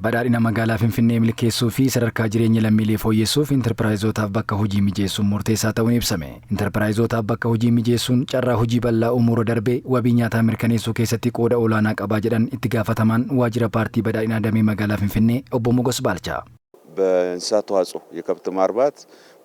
Badhaadhina magaalaa Finfinnee milkeessuu fi sadarkaa jireenya lammiilee fooyyessuuf intarpiraayizootaaf bakka hojii mijeessuun murteessaa ta'uun ibsame. Intarpiraayizotaaf bakka hojii mijeessuun carraa hojii bal'aa uumuurra darbee wabii nyaataa mirkaneessuu keessatti qooda olaanaa qabaa jedhan itti gaafatamaan waajjira paartii badhaadhinaa damee magaalaa Finfinnee obbo Mogos Baalchaa. በእንስሳት ተዋጽኦ የከብት ማርባት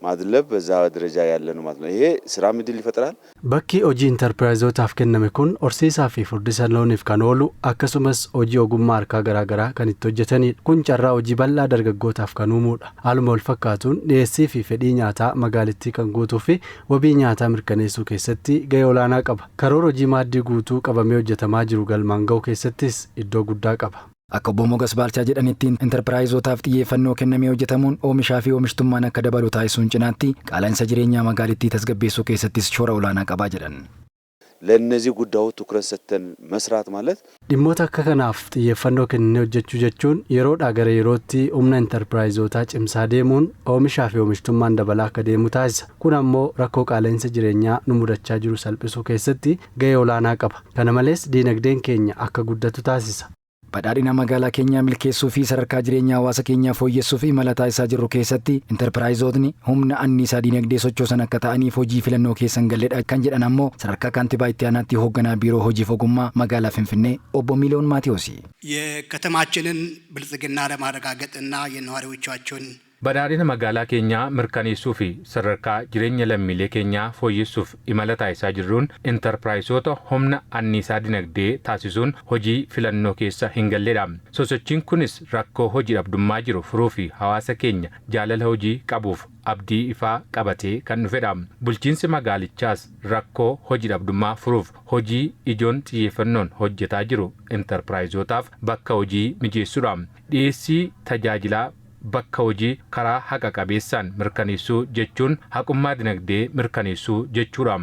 ማድለብ በዛ ደረጃ ያለ ነው ማለት ነው። ይሄ ስራ እድል ይፈጥራል። Bakki hojii intarpiraayizotaaf kenname kun horsiisaa fi furdisa looniif kan oolu akkasumas hojii ogummaa harkaa garaagaraa kan itti hojjetanidha. Kun carraa hojii bal'aa dargaggootaaf kan uumuudha. Haaluma wal fakkaatuun dhiyeessii fi fedhii nyaataa magaalittii kan guutuu fi wabii nyaataa mirkaneessuu keessatti gahee olaanaa qaba. Karoora hojii maaddii guutuu qabamee hojjetamaa jiru galmaan ga'uu keessattis iddoo guddaa qaba. Akka obbo Mogas Baalchaa jedhanitti intarpiraayizotaaf xiyyeeffannoo kennamee hojjetamuun oomishaa fi oomishtummaan akka dabalu taasisuun cinaatti qaala'insa jireenyaa magaalittii tasgabbeessuu keessattis shoora olaanaa qabaa jedhan. ለእነዚህ ጉዳዮች ትኩረት ሰጥተን መስራት ማለት Dhimmoota akka kanaaf xiyyeeffannoo kennee hojjechuu jechuun yeroodhaa gara yerootti humna intarpiraayizotaa cimsaa deemuun oomishaa fi oomishtummaan dabalaa akka deemu taasisa. Kun ammoo rakkoo qaala'insa jireenyaa nu mudachaa jiru salphisuu keessatti gahee olaanaa qaba. Kana malees diinagdeen keenya akka guddatu taasisa. Badhaadhina magaalaa keenyaa milkeessuu fi sadarkaa jireenya hawaasa keenyaa fooyyessuuf imala taasisaa jirru keessatti intarpiraayizootni humna anniisaa diinagdee sochoosan akka ta'aniif hojii filannoo keessan galleedha kan jedhan ammoo sadarkaa kaantibaa itti aanaatti hoogganaa biiroo hojiif ogummaa magaalaa Finfinnee obbo Miiliyoon Maatiyoosi. የከተማችንን ብልጽግና ለማረጋገጥና የነዋሪዎቻቸውን Badhaadhina magaalaa keenyaa mirkaneessuu fi sadarkaa jireenya lammiilee keenyaa fooyyessuuf imala taasisaa jirruun intarpiraayizoota humna anniisaa dinagdee taasisuun hojii filannoo keessa hin galleedha. Sosochiin kunis rakkoo hojii dhabdummaa jiru furuu fi hawaasa keenya jaalala hojii qabuuf abdii ifaa qabatee kan dhufedha. Bulchiinsi magaalichaas rakkoo hojii dhabdummaa furuuf hojii ijoon xiyyeeffannoon hojjetaa jiru intarpiraayizootaaf bakka hojii mijeessuudha. Dhiyeessii tajaajilaa bakka hojii karaa haqa qabeessaan mirkaneessuu jechuun haqummaa dinagdee mirkaneessuu jechuudha.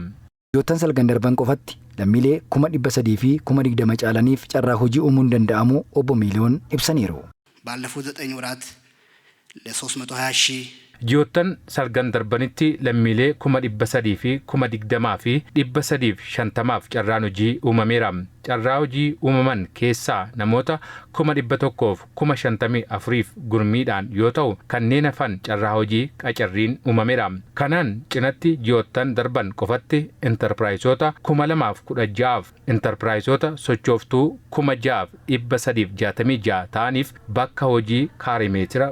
Ji'oottan salgan darban qofatti lammiilee 320,000 caalaniif carraa hojii uumuun danda'amu obbo Miiliyoon ibsaniiru. ባለፉት 9 ወራት ለ320 ሺህ Ji'oottan salgan darbanitti lammiilee 320,350 carraan hojii uumameera. Carraa hojii uumaman keessaa namoota 154,000 gurmiidhaan yoo ta'u, kanneen hafan carraa hojii qacarriin uumameera. Kanaan cinatti ji'oottan darban qofatti intarpiraayizoota 2016f intarpiraayizoota sochooftuu 6366 ta'aniif bakka hojii kaaree meetira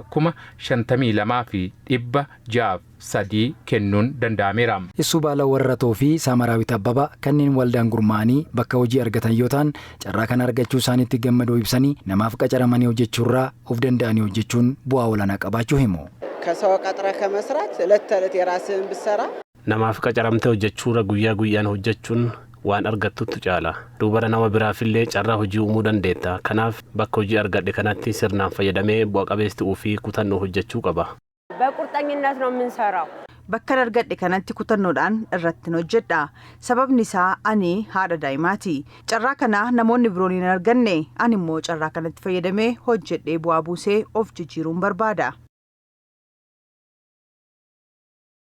52,603 kennuun danda'ameera. Issuu Baala Warratoo fi Saamaraawit Abbabaa kanneen waldaan gurmaa'anii bakka hojii argatan yoo ta'an, carraa kana argachuu isaaniitti gammadoo ibsanii namaaf qacaramanii hojjechuurraa of danda'anii hojjechuun bu'aa olaanaa qabaachuu himu. ከሰው ቀጥረህ ከመስራት እለት ተዕለት የራስህን ብትሰራ Namaaf qacaramtee hojjechuurra guyyaa guyyaan hojjechuun waan argattutu caala. Duubara nama biraafillee carraa hojii uumuu dandeetta. Kanaaf bakka hojii argadhe kanatti sirnaan fayyadamee bu'a qabeessa ta'uu fi kutannoo hojjechuu qaba. በቁርጠኝነት ነው የምንሰራው። Bakka argadhe kanatti kutannoodhaan irratti hojjedha. Sababni isaa ani haadha daa'imaati. Carraa kana namoonni biroon hin arganne, ani immoo carraa kanatti fayyadamee hojjedhee bu'aa buusee of jijjiiruun barbaada.